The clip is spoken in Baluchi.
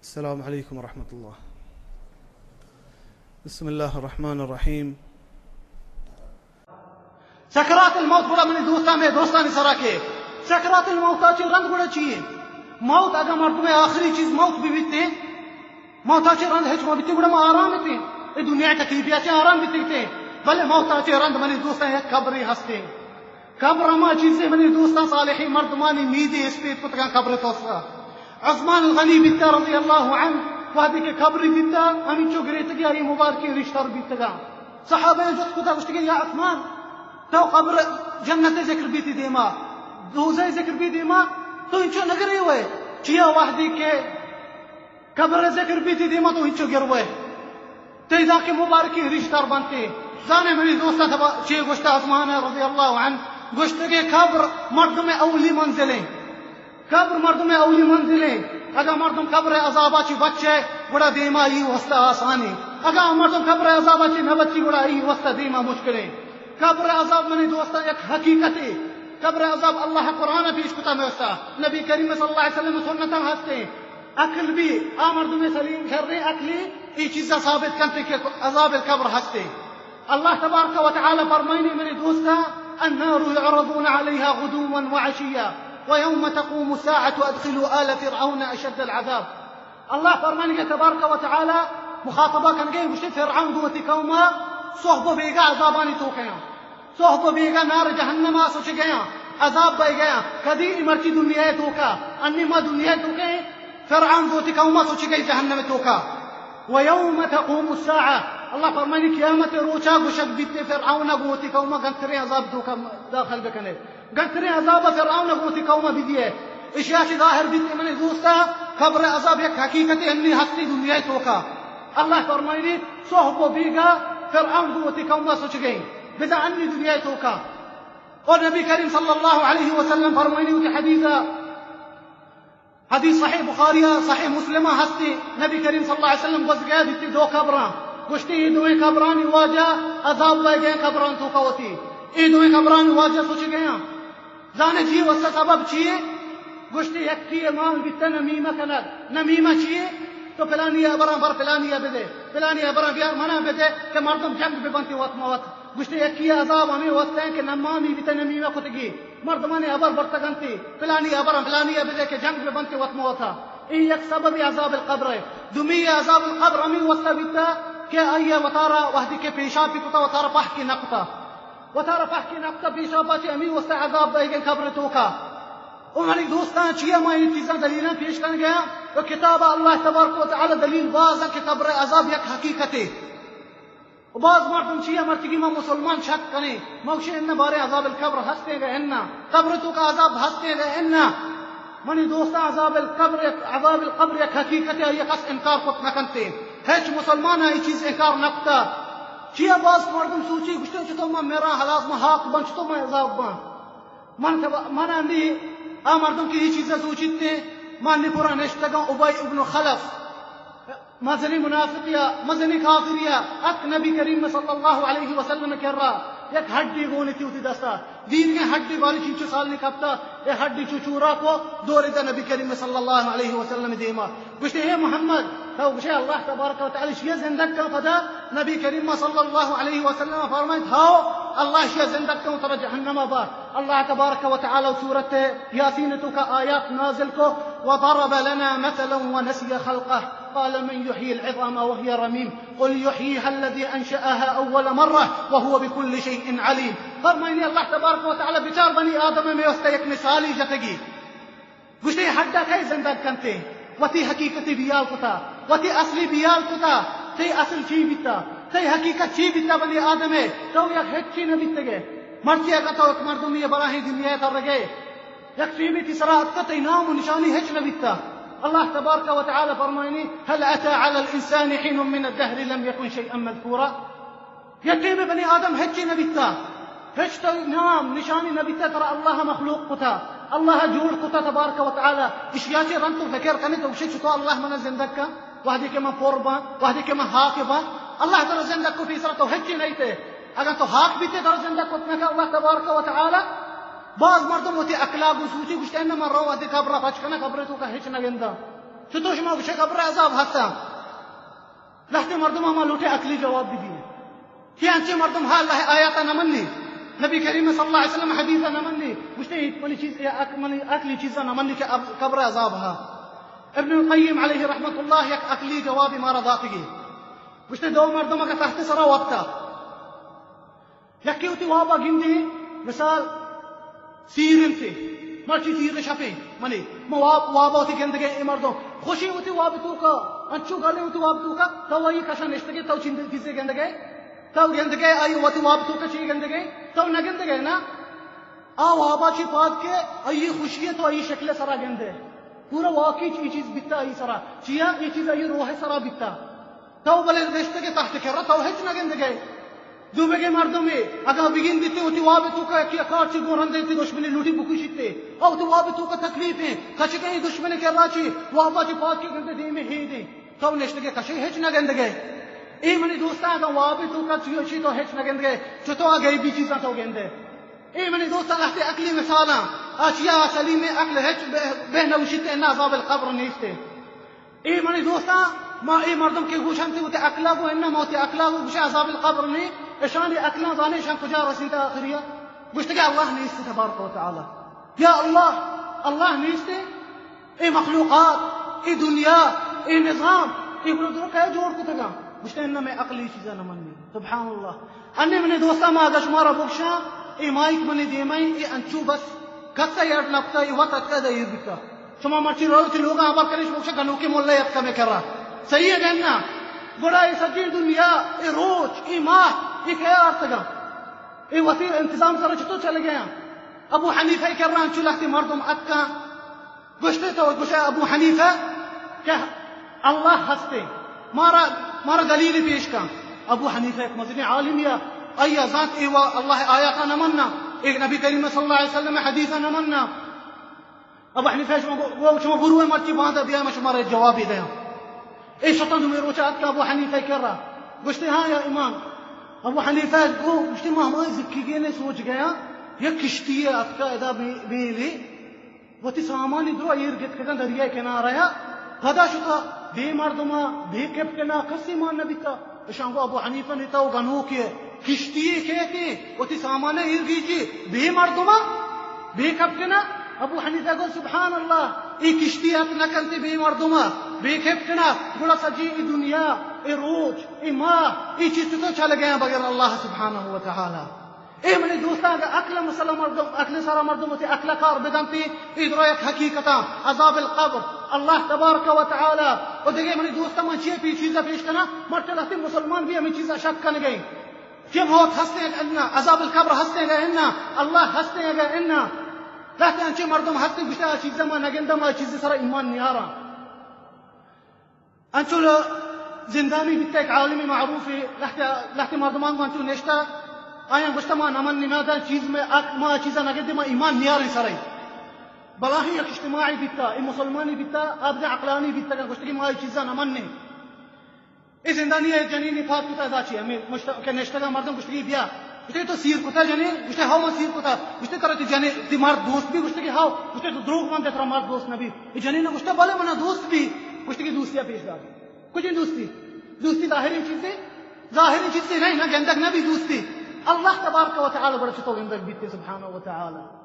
السلام علیکم ورحمۃ اللہ۔ بسم اللہ الرحمن الرحیم۔ سکرات الموت گڑا منی دوستاں، مئے دوستانی سرا کہ سکرات الموت ءَ چہ رند گڑا چی ایں؟ موت اگاں مردمے آخری چیز موت بہ بیتیں، موت ءَ چہ رند ہچ مہ بیتیں، گڑا ما آرام بیتیں۔ اے دنیا ءِ تکلیفے ءَ چہ آرام بیتیں۔ بلے موت ءَ چہ رند منی دوستاں یک قبرے ہستیں۔ قبر ہما چیزے منی دوستاں، صالحیں مردمانی میدے اسپیت کتگاں قبر ءِ توسا۔ عثمان الغنی بیتا رضی اللہ عنہ، وہدے کہ قبرے دیتا، ہمینچو گریتگی، آئی مبارکیں ریش تر بیتگاں۔ صحابہ ءَ جست کتا، گوشتگی، یا عثمان، تو قبر، جنت ءِ ذکر بیتی دیما، دوزہ ءِ ذکر بی دیما، تو انچو نگریوئے؟ چیا؟ وہدے کہ قبر ءِ ذکر بیتی دیما تو انچو گروئے؟ تئی داں کہ مبارکیں ریش تر بنتی۔ زانے منی دوستاں تبا چے گوشتا عثمان رضی اللہ عنہ؟ گوشتگی، قبر مردم ءِ اولی منزلیں۔ قبر مردم ءِ اولی منزلیں۔ اگاں مردم قبر ءِ عذابا چہ بچے، گڑا دیما ای واسطہ آسانیں۔ اگاں مردم قبر ءِ عذابا چہ نہ بچی، گڑا ای واسطہ دیما مشکلیں۔ قبر ءِ عذاب منی دوستاں یک حقیقتے۔ قبر ءِ عذاب اللہ قرآن ءَ پیش کتا مئے واسطہ۔ نبی کریم صلی اللہ علیہ وسلم ءِ سنتاں ہستیں۔ عقل بی، آ مردم سلیم شریں عقلی، ای چیزا ثابت کنتے کہ عذاب القبر ہستے۔ اللہ تبارک و تعالی فرمائنی منی دوستا، النار يعرضون عليها غدوا وعشيا ويوم تقوم الساعة أدخلوا آل فرعون أشد العذاب۔ اللہ فرمائنی کہ تبارک و تعالی مخاطبہ کنگے، گوشتے فرعون گوں وتی قوما صحب و بیگا عذابانی توکیاں۔ صحب و بیگا نار جہنما سوچگیاں، عذاب بئیگیاں۔ کدی؟ اے مرچی دنیا توکا، انی ما دنیا توکا ایں، فرعون گوں وتی قوما سوچگئی جہنم توکا۔ ويوم تقوم الساعة، اللہ فرمانی قیامت روچا گوشگ بیتے فرعون گوں وتی قوما گنتریں عذاب توکا داخل بکنے، گنتریں عذاب فرعون گوں وتی قوما بدیے۔ اشیا چہ ظاہر بیتے منی دوستا، قبر عذاب یک حقیقت انی ہستی دنیا توکا۔ اللہ فرمائنی، صحب و بیگا فرعون گوں وتی قوما سوچگئی، بزاں انی دنیا توکا۔ اور نبی کریم صلی اللہ علیہ وسلم فرمائنی وتی حدیثا، حدیث صحیح بخاری، صحیح مسلم ہستی، نبی کریم صلی اللہ علیہ وسلم گوزگیا دیتی دو قبراں، گوشتی، اے دوئیں قبرانی واجہ عذاب بئیگئے قبران توکا وتی، اے دوئیں قبرانی واجہ سوچگیاں۔ زانے چی واسطہ، سبب چیے؟ گوشتی، یکی مان بیتہ نمیمہ کنگ۔ نمیمہ چیے؟ تو پلانی ہبراں بر، پلانی بدے، پلانی ہبراں بیار، منا بدے کہ مردم جنگ ببنتی وت ما وت۔ گوشتی، یکی عذاب ہمے واسطہ ہیں کہ نمامی بیتہ، نمیمہ کتگی، مردمانی ہبر برتگنتی، پلانی ہبراں پلانی بدے کہ جنگ ببنتی وت ما وتا۔ اے یک سبب عذاب القبر ہے۔ دومی عذاب القبر ہمے واسطہ بیتہ کہ آئی وتارا وہدی کہ پیشاب بکتا، وتارا پہکی نکتا۔ وتارا پہکی نکتا، پیشابا چہ ہمے واسطہ عذاب دئیگیں قبر توکا۔ او منی دوستاں، چیا ما اے چیزاں دلیلاں پیش کنگیاں؟ و کتاب اللہ تبارک و تعالی دلیل باز کہ قبر عذاب یک حقیقتے۔ و باز مردم چیا مرچگی ما مسلمان شک کنیں، ما گوشیں انہ بارے عذاب القبر ہستیں گا انہ، قبر توکا عذاب ہستیں گا انہ۔ منی دوستاں، عذاب القبر، عذاب القبر یک حقیقتے، آئی کس انکار کت نکنتے۔ ہچ مسلمان اے چیز انکار نکتا۔ چیا باز مردم سوچی، گوشتے، چطور من میرا ہلاس، من ہاک بن، چطور من عذاب بن؟ من تب-، من انی آ مردم کہ اے چیزا سوچیتے، من نی پورا نشتگاں ابی ابن خلف، مزنی منافقیا، مزنی کافریا، اتک نبی کریم صلی اللہ علیہ وسلم کرا، یک ہڈی گونی تی وتی دستا، دیرگیں ہڈی باری چنچو سال نی کپتا، اے ہڈی چو چورا کو، دور دا نبی کریم صلی اللہ علیہ وسلم دیما۔ گوشتے، اے محمد، تو گوشے اللہ تبارک و تعالی شیئے زندگ کن پدا؟ نبی کریم صلی اللہ علیہ وسلم فرمائیت، ہاو، اللہ شیئے زندگ کن، ترا جہنم با۔ اللہ تبارک و تعالی سورت یاسین توکا آیات نازل کو، وضرب لنا مثلا ونسي خلقه قال من يحيي العظام وهي رميم قل يحييها الذي أنشأها أول مرة وهو بكل شيء عليم۔ فرمائنی اللہ تبارک و تعالی، بچار بنی آدم، مئے واسطہ یک مثالی جتگی۔ گوشتے، ہڈا کئے زندگ کنتے؟ وتی حقیقتی بیال کتا، وتی اصلی بیال کتا۔ تئی اصل چی بیتا؟ تئی حقیقت چی بیتا بنی آدمے؟ تو یک ہچی نہ بیتگے۔ مرچی اگاں تو یک مردمی براہیں دنیا ترگے، یک ٹیمی تی سرا اتکا، تئی نام و نشانی ہچ نہ بیتا۔ اللہ تبارک و تعالی فرمائنی، هل أتى على الإنسان حين من الدهر لم يكن شيئا مذكورا۔ یک ٹیمے بنی آدم ہچی نہ بیتا، ہچ تو نام نشانی نہ بیتا، ترا اللہ مخلوق کتا، اللہ جوڑ کتا تبارک و تعالی۔ اشیا چہ رند تو فکر کنے، تو گوشے، چطور اللہ منا زندگ کن، وہدے کہ من پر باں، وہدے کہ من ہاک باں؟ اللہ ترا زندگ کو، پیسرا تو ہچی نہ ایتے۔ اگاں تو ہاک بیتے، ترا زندگ کت نہ کن اللہ تبارک و تعالی۔ باز مردم وتی عقلا گوں سوچی، گوشتے، انہ من رو وہدے قبرا پچ کناں، قبر توکا ہچ نہ گنداں۔ چطور شما گوشے قبر عذاب ہستا؟ لہتے مردم ہما لوٹے عقلی جواب بدی۔ کہ انچے مردم ہا اللہ آیاتا نہ منی، نبی کریم صلی اللہ علیہ وسلم حدیثا نہ منی، گوشتے ہیچ منی چیز، یا عق-، منی عقلی چیزا نہ منی کہ اب-، قبر عذاب ہا۔ ابن القیم علیہ رحمت اللہ یک عقلی جواب مارا داتگی۔ گوشتے دو مردم اگا تحت سرا وقتا، یکے وتی وابا گندے، مثال، سیر انت، مرچی سیر شپے، منی، ما واب، وابا وتی گندگے اے مردم، خوشی وتی واب توکا، انچو گلے وتی واب توکا، تو آئی کشا نشتگے، تو چند چیزے گندگے، تو گندگے، آئی وتی واب توکا چی گندگے، تو نہ گندگے نا؟ آ وابا چی پاد کے، آئی خوشی تو آئی شکل سرا گندے۔ پورا واقعی چی چیز بیتا آئی سرا، چیا اے چیز آئی روح سرا بیتا۔ تو بلے نشتگے تحت کرا، تو ہچ نہ گندگے۔ دومیگے مردمے، اگاں بگندیتے وتی واب توکا کہ کار چی گون رندے تی دشمنی لوٹی بکشیتے۔ او وتی واب توکا تکلیف ہیں، کچکیں دشمن کرا چی، وابا چی پاد کے گندے دیمے ہیدے۔ تو نشتگے کشے ہچ نہ گندگے۔ اے منی دوستاں، اگاں واب توکا چی چی تو ہچ نہ گندگے، چتو آ غیبی چیزاں تو گندے۔ اے منی دوستاں، لہتے عقلی مثالاں، آ چیا سلیم عقل ہچ بہ، بہ نوشیتے، انا عذاب القبر نیستے۔ اے منی دوستاں، ما اے مردم کہ گوشنت وتی عقلا گو، انا ما وتی عقلا گو، گوشے عذاب القبر نے، اشانی عقلاں زانے اشان کجا رسیتا آخریا؟ گوشتے کہ اللہ نیست تبارک و تعالی۔ یا اللہ، اللہ نیست؟ اے مخلوقات، اے دنیا، اے نظام، اے بلو درو کئے جوڑ کتگا؟ گوشتے انا میں عقلی چیزا نہ منی۔ سبحان اللہ۔ انی منی دوستاں، ما اگا شمارا بگشاں، اے مائک منی دیمائی، اے انچو بس کسا یاد نکتا، اے وت اتکا دا ایر بکا۔ شما مرچی روچ لوگا ہبر کنش بگشا گنوکے ملا اتکا میں کرا۔ صحیح ہے گنا؟ گڑا اے سجین دنیا، اے روچ، اے ماہ، اے کئے آرتگا؟ اے وتی انتظام سر چطور چل گیا؟ ابو حنیفہ کرا انچو لہتے مردم اتکا۔ گوشتے تو گوشے ابو حنیفہ کہ اللہ ہستے، مارا، مارا دلیل پیش کن۔ ابو حنیفہ ایک مزنی عالم یا، آئی زانت اے وا اللہ آیاتا نہ مننا، ایک نبی کریم صلی اللہ علیہ وسلم حدیثا نہ مننا۔ ابو حنیفہ شما گو، گو شما برو مرچی باندا بیا، ما شمارا جوابی دیاں۔ اے شتاں دومی روچا اتکا ابو حنیفہ کرا۔ گوشتے ہاں یا امام۔ ابو حنیفہ گو، گوشتے ما ہمائی زکی گینے سوچ گیا، یک کشتی اتکا ادا بے، بیلے۔ وتی سامانی درو ایر گتکگاں دریائے کنارہ ءَ، پدا شتا بے مردما، بے کپٹنا، کسی مان نہ بیتا۔ اشاں گو ابو حنیفہ نے تو گنوکے، کشتی کیتے وتی سامان ایر گیجی، بے مردما، بے کپٹنا۔ ابو حنیفہ گو سبحان اللہ، اے کشتی ات نہ کنتے بے مردما، بے کپٹنا، گڑا سجی اے دنیا، اے روچ، اے ماہ، اے چیز تو چل گئے بغیر اللہ سبحانہ و تعالی۔ اے منی دوستاں، اگہ عقل مسئلہ مردم، عقل سارا مردم وتی عقل کار بدنتی، اے درا یک حقیقتاں عذاب القبر، اللہ تبارک و تعالی۔ و دگہ منی دوستاں، من چیئے پی چیزا پیش کناں، مرچی لہتے مسلمان بھی ہمیں چیزا شک کنگئے کہ موت ہستیں اگہ انا، عذاب القبر ہستیں اگہ انا، اللہ ہستیں اگہ انا۔ لہتے انچے مردم ہستیں گوشتے آ چیزا ما نگندم، آ چیز سارا ایمان نیاراں۔ انچو زندانی بیتا، یک عالم معروفے، لہتے، لہتے مردمان گو انچو نشتا، آیاں گوشتا ما نمن نماداں چیز میں آ، ما چیزا نگندے، ما ایمان نیاریں سرے۔ بلاہیں یک اجتماعی بیتا، اے مسلمانی بیتا، آ بدے عقلانی بیتا، گوشتگی ما اے چیزا نمنیں۔ اے زندانی اے جنینی پاد کتا، ادا چی ہمیں مشت-، کہ نشتگا مردم گوشتگی بیا۔ گوشتے تو سیر کتا جنین؟ گوشتے ہاں ما سیر کتا۔ گوشتے ترا تی جنین، تی مرد دوست بی؟ گوشتے کہ ہاں۔ گوشتے تو دروگ بندے، ترا مرد دوست نبی۔ اے جنین گوشتا بلے منا دوست بی۔ گوشتے کہ دوستی پیش دار۔ کجیں دوستی؟ دوستی ظاہری چیزے، ظاہری چیزے نہیں، نہ گندگ نبی دوستی۔ اللہ تبارک و تعالی بڑا چتو گندگ بیتے سبحانہ و تعالی۔